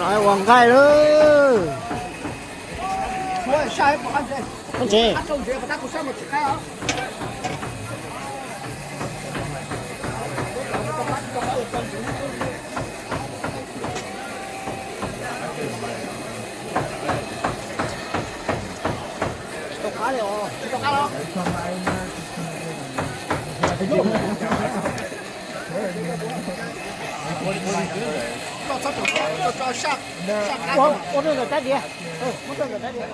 Ua nqaij lawm. Koj ntse. Ua rau ntawm tab diav. Ua rau ntawm tab diav.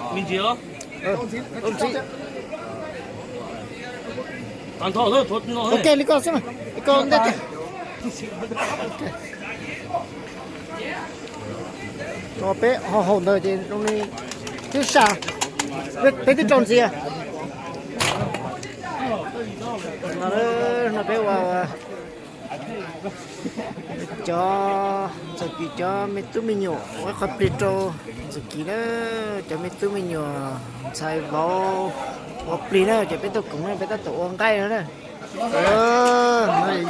Ua ntxiv. Ok, li koj xwb mas, li koj ntej. Peb ho haus ntawd ces zoo li twb saj, peb twb rau ntxiv. No peb ua cov ntxawm kis cov me tub me nyuam ua qhov plig rau ntxawm kis na, cov me tub me nyuam ntxhais vauv ua plig na, ces peb tuaj koom na, peb tab tom ua nqaij no na.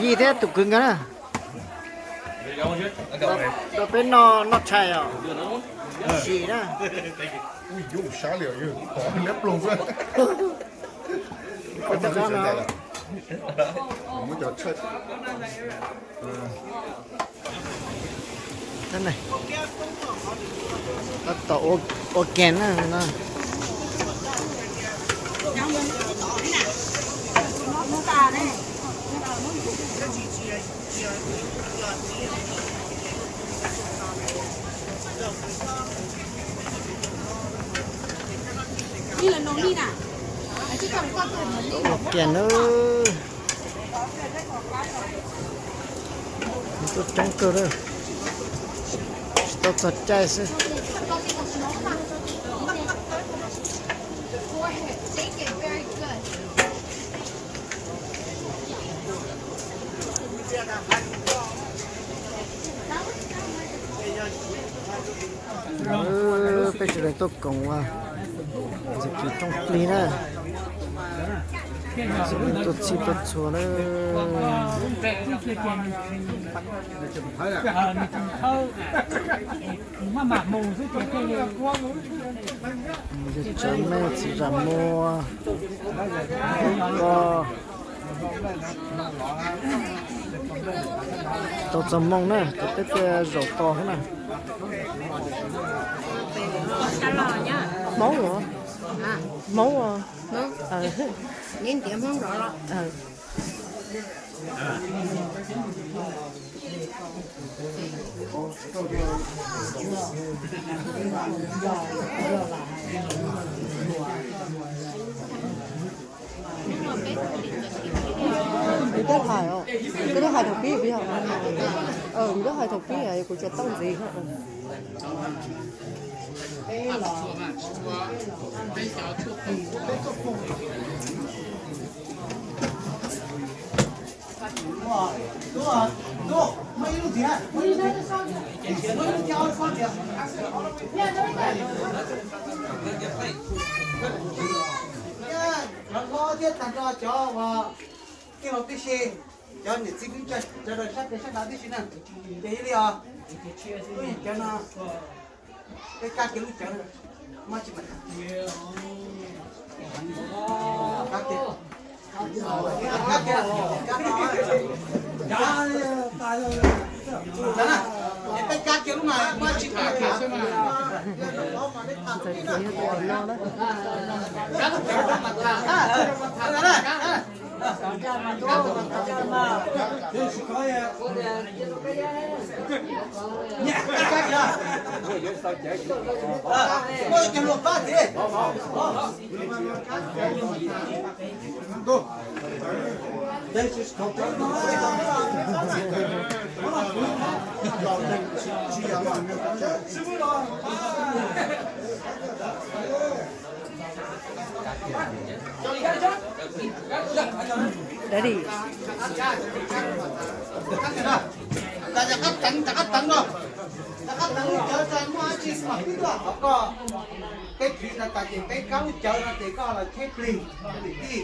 Yij thiab tus kwv nkawd na. Rau peb noj, noj tshais os. Sim na. Tab tom ua ke na no. Ua ke na. Tuaj coob kawg na, tsis tau txog caij xwb. Peb sawv daws tuaj koom ua ntxawm kis rooj plig na. Tuaj txhij tuaj txhua na. Tsav mej txiv zam muag ko. Tau txog moo na ces peb thiaj zaum tos xwb na. Hmoob los? Hmoob os. Kuv twb hais, kuv twb hais thaum pib, kuv twb hais thaum pib, kuv tsis tau ntxiv. Cov hlob thiab tag nrho cov uas tij laug tib si, cov niam txiv kwv tij sawv daws sab pem sab nrad tib si na, ces ib li os, cov no, peb kab kiag lub cawv, muab tsis Peb kab kiag lub mas muab tsis tham. Daddy. Rov qab teev, rov qab teev no. Rov qab teev lub cawv tso, muaj dab tsi mas pib tuaj thov koj. Peb thim no tas ces peb kab lub cawv no ces koj los cheb plig, niam tij.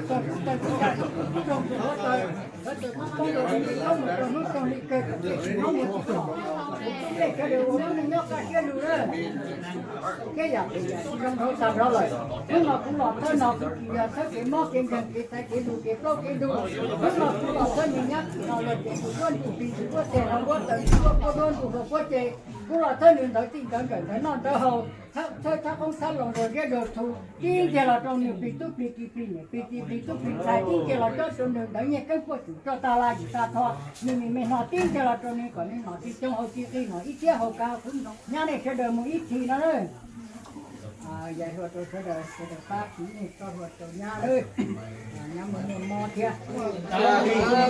txog tus tawg tus caj tus kub tus roog tus huab taws, sawv daws poob poob rau hauv ntuj toj mus rau hnub toog li kawg kom tej tsis Hmoob mus tsis tau. Kuv tib leeg sawv daws ua Hmoob neej nyob kaj siab lug lawm. Thiab yam tsis zoo dhau tag nrho lawm. Hnub no kuv los thawj no kuv tsis yog thawj kev mob kev nkeeg kev txhais kev lus kev plaub kev ntug. Hnub no kuv los thawj niag nyab tim no yog ces tus duab ntuj plig tus duab teg hlo duab taw tus duab puab duab ntuj hlo puab ces kuv los thawj nws ntawd txij ntawd nkawm ntawd noj ntawd haus, thawj thab qoob thab loo nrog ziab nrog txhu, tib ntiag los rau nws plig tub plig ki plig niam plig txiv plig tub plig ntxhais, tib ntiag los cob rau nws ntawd nyiaj keeb puaj tsum roj tag laj yim tag tho, nws me me hno tib ntiag los rau nws kom nws nom tsis coob haus tsis qis, nom ib txhiab haus kav kuv nyab nej sawv daws mus ib txhis no. Yog hluas rau sawv daws, sawv daws pab kuv nej tso hluas rau nyab lawm, nyab muaj muaj mob thiab. Muaj noj muaj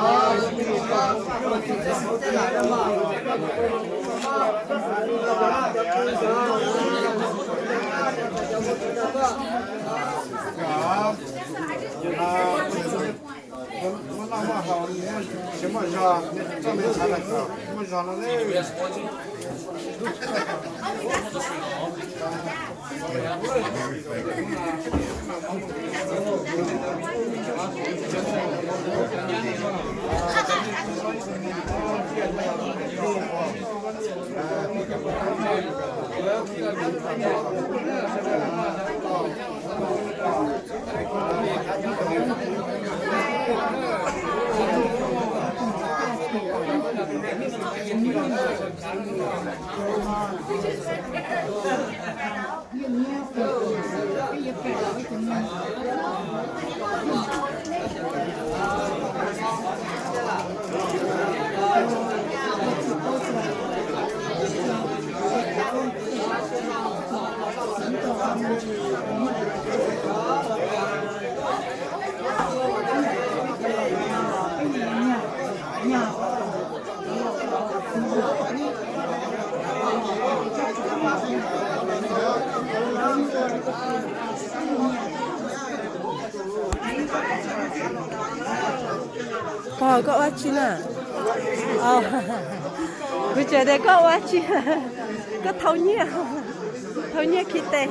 haus, tsis muaj zog, txoj me ntxhais los kom muaj zog no ne. Pog, koj ua tsi na? Kuv tseem tias koj ua tsi, koj thau nyiaj, thau nyiaj khi tes.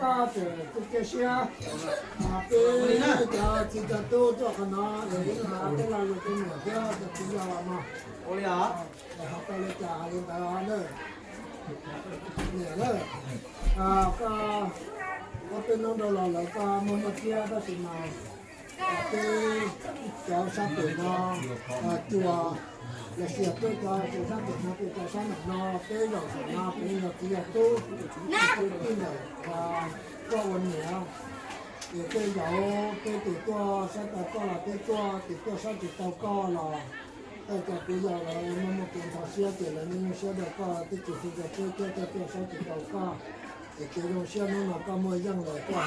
Koj tseem txuj cia siab, peb cov txiv cov tub tuaj qhov no es peb los yog tus niam thiab tus txiv yog los mas. Hais tau li cas hais li ntawd na. Niam na, koj ob peb hnub rau los lawv koj muaj muaj thiab tab sis mas peb cov sab pem no cua los sis peb cov sab pem no peb cov sab nram no peb zaum saum no peb yog txiv yog tub, peb tij ntawm koj ua niam. Ces tej zaum peb tus tuaj saib tau koj los peb tuaj, tus tuaj saib tsis tau koj los tej cov kwv yau lawv muaj muaj kev ntxhov siab ces lawv nyuaj nyuaj siab rau koj, twb tsis xu rau peb thiab, tej tuaj saib tsis tau koj. Es kev zoo siab hnub no koj muaj yeej lawm koj ho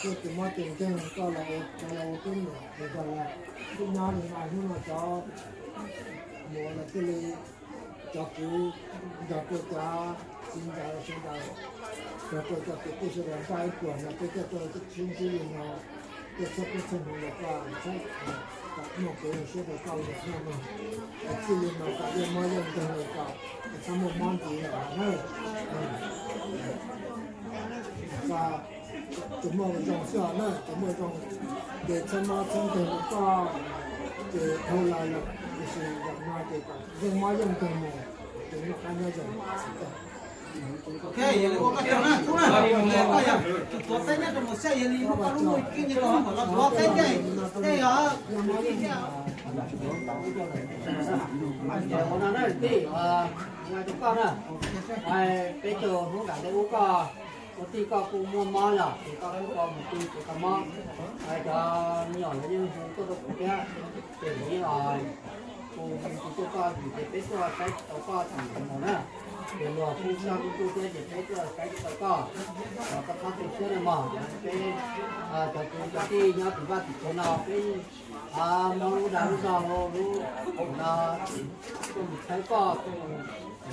tuaj tus mob tus nkeeg koj los ua, los ua peb niam es yog los peb nyob li no hnub no cov muam los thiaj li cov kwv nrog rau cov txiv ntxawm sawv daws, nrog rau cov kwv tij sawv daws npaj ib pluag no peb thiaj tuaj sib ntsib li no, tuaj txhawb peb txhawb hmoov rau koj, txhawb kom muaj kev zoo siab rau koj lawm no. Txij li no kom yeej mob yeej nkeeg lawm kom txhob muaj mob ntxiv lawm na. Tsuas muaj zoo xwb na, tsuas muaj zoo ces txhob mob txhob nkeeg rau koj, ces dhau los lawm tiam sis zaum no ces kom yeej mob yeej nkeeg mus, ces noj qab nyob zoo. Peb caug hnub nram ntej ub koj ua tij koj kuj muaj mob lawm ces koj kuj mus tu txiav tau mob. Cov me nyuam lawv yeej hu tuaj rau kuv thiab, ces kuv yeej, kuv tus tuaj koj tim ces peb tuaj saib tsis tau koj tim mus na. Ces luag kuj sab kuj tuaj thiab ces peb tuaj saib tsis tau koj. Koj txhob tu siab na mog, peb cov kwv cov tij nyob tim vaj tim tsev no peb muab lub dag lub zog lub no tuaj mus txhawb koj,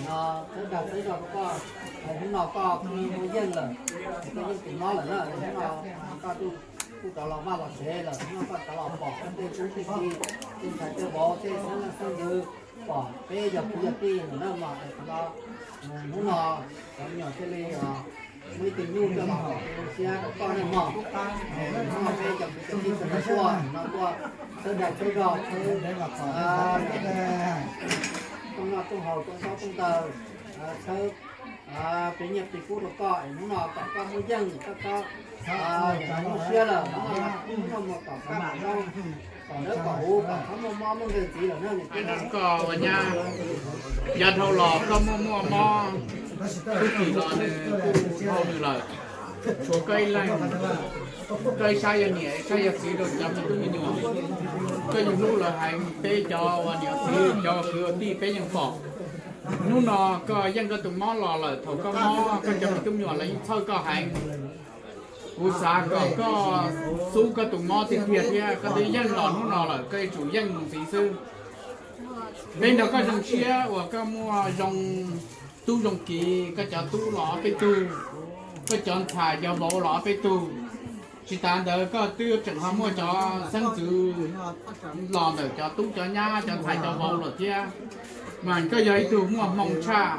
no txhawb dag txhawb zog rau koj. Hnub no koj muaj yeej lawm, koj yeej tsis mob lawm na. Hnub no koj kuj rov los vaj los tsev lawm, hnub no koj rov los pom koj tej tub tej ki, tej ntxhais tej vauv tej xeeb leej xeeb ntxwv, pom peb yog kwv yog tij lawm na mas qhov no, hnub no cov me nyuam thiaj li muaj ib tug nyuj coj los pom kev zoo siab rau koj na mog. Hnub no peb cov kwv cov tij sawv daws tuaj no tuaj txhawb dag txhawb zog, tooj noj tooj haus tooj taub tooj taw, txhawb plig nyiaj plig kub rau koj es hnub no kom koj muaj yeej, koj txhob nyuaj siab lawm. Hnub no mus kom koj zoo, kom dawb kom huv, kom txhob muaj mob muaj nkeeg ntxiv lawm na. Koj ua nyab, yav dhau los koj muaj muaj mob, tub kis los nws kuj dhau nws lawm. Tshuav koj ib leeg, koj ib sab yog niam ib sab yog txiv rau cov me tub me nyuam. Koj yeej hlub lawv heev, peb cov uas niam txiv cov kwv tij peb yeej pom. Hnub no koj yeej koj tus mob los lawm, thaum koj mob koj cov me tub me nyuam lawv yeej txhawj koj heev. Kuv xav kom koj xub koj tus mob tiag tiag thiab koj twb yeej los hnub no lawm koj yuav tsum yeej mus ntxiv xwb. Peb nrog koj zoo siab uas koj muaj zoo tub zoo kiv, koj cov tub los ob peb tug, koj cov ntxhais cov vauv los ob peb tug. Tsis tas ntawd koj twb tseem ho muaj cov xeeb ntxwv los ntawm cov tub cov nyab cov ntxhais cov vauv lawm thiab. Mas koj yog ib tug muaj hmoo tshaj,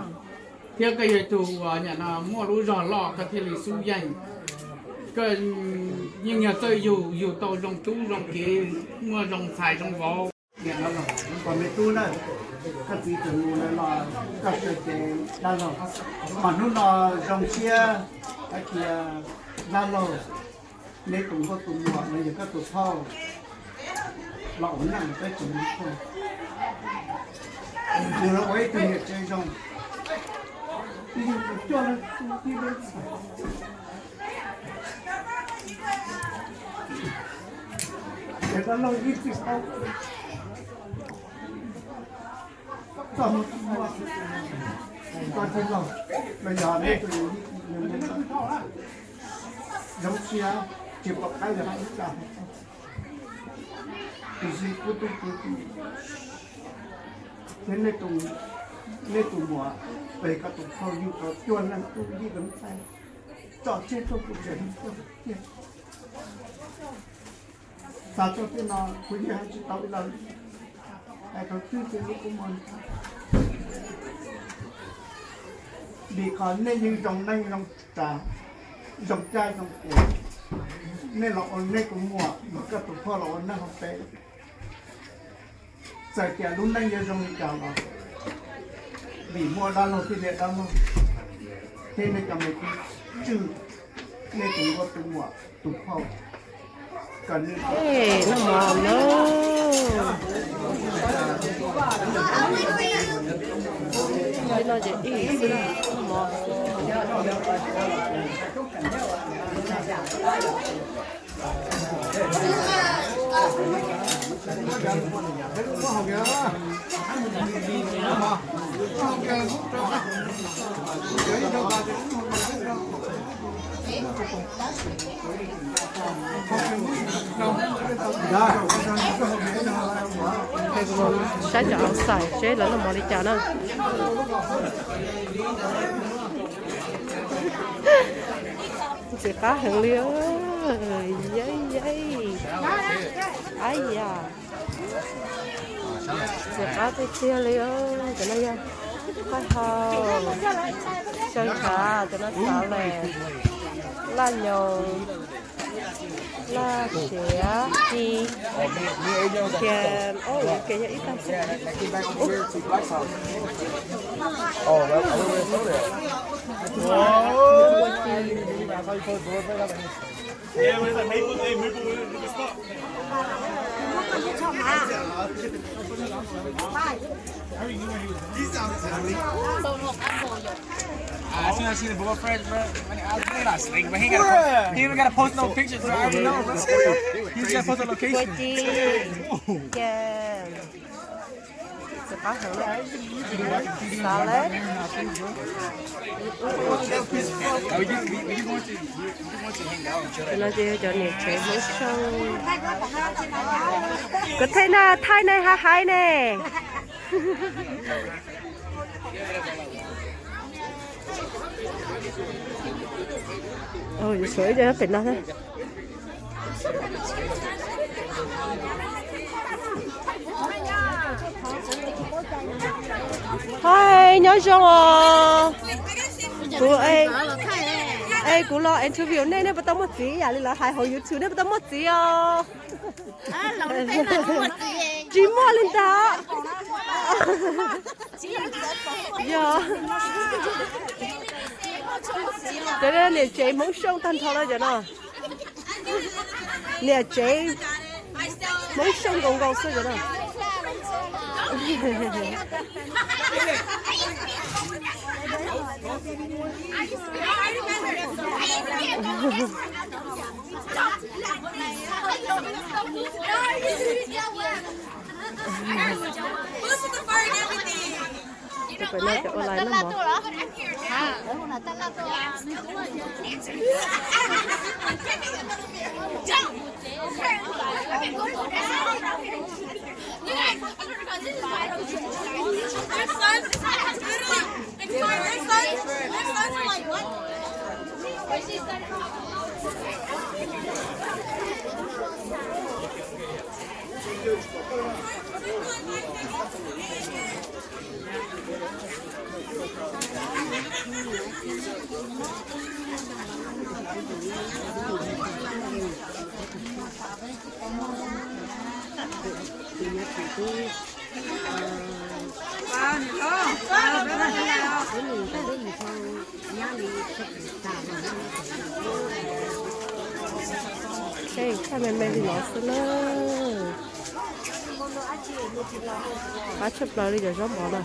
thiab koj yog ib tug uas nim no muaj lub zog loj koj thiaj li xub yeej. Koj yeej yog txawj yug, yug tau zoo tub zoo kiv, muaj zoo ntxhais zoo vauv. Nim no los, koj me tub na, koj txiv tseem mus lawm los koj sawv cev dab laug. Mas hnub no zoo siab hais tias dab laug, neb tus nkauj tus muam los yog koj tus phauj los ua neej peb tsev neeg, nws los ua ib tug niam tsev zoo, nws tus coj lawv tub tib lub ntxhais. Ces dab laug ib txwm paub txoj hmoo txoj hmoo, koj tij laug, los yog nej tus zoo siab tsis pom qab yog hais ib tsa. Tiam sis kuv tus kwv tij thiab nej tus muam, peb koj tus phauj yug tau cuaj leeg tub yim leej ntxhais, tso tseg rau kuv tsev neeg tiag. Xav txog tej no kuv yeej hais tsis tau ib los, hais tau twb txij lub kua muag. Vim qhov nej yeej zoo neej zoo tsav, zoo caj zoo ces, nej los ua nej tus muam, koj tus phauj los ua neej hauv peb. Txawm tias lub neej yuav zoo li cas los, vim muaj dab laug thiaj li dab laug, thiab nej cov me tub tswj nej tus nkauj tus muam tus phauj. Noj mov na. Li no ces ib xwb, noj mov. Saib cov outside seb lawv noj mov li cas na. Ntxim qab heev li, yeej yeej. Ab yam, ntxim qab tiag tiag li. Cov no yog qaib hau, xyaw tshav, cov no salad, laj nyoos, laj siav, ci, kias, o, kias yog ib tag xwb. As soon as I see the boyfriend, bro, I was really not slick, but he ain't gotta post, he ain't even gotta post no pictures, bro. I already know, bro. He's just gotta post the location. Kua ci, kias. Txiv qab heev na. Xav lawm. Cov no ces yog cov niam tsev Hmoob Xyooj. Kuv thaij na, thaij ne, hais hais ne. Yuav tshuav ib co pem no thiab. Hi, nyob zoo os. Kuv, es kuv los interview nej, nej puas tau muaj txiv ib yam li lawv hais hauv YouTube, nej puas tau muaj txiv os? Tsis muaj li ntawd. Yog cov niam tsev Hmoob Xyooj tag nrho na cov no. Niam tsev Hmoob Xyooj nkaus nkaus xwb cov no. Tus pem no ces ua lais na mog. Ej, koj me me li no xwb na. Qab tshaj plaws li cov zaub mov na.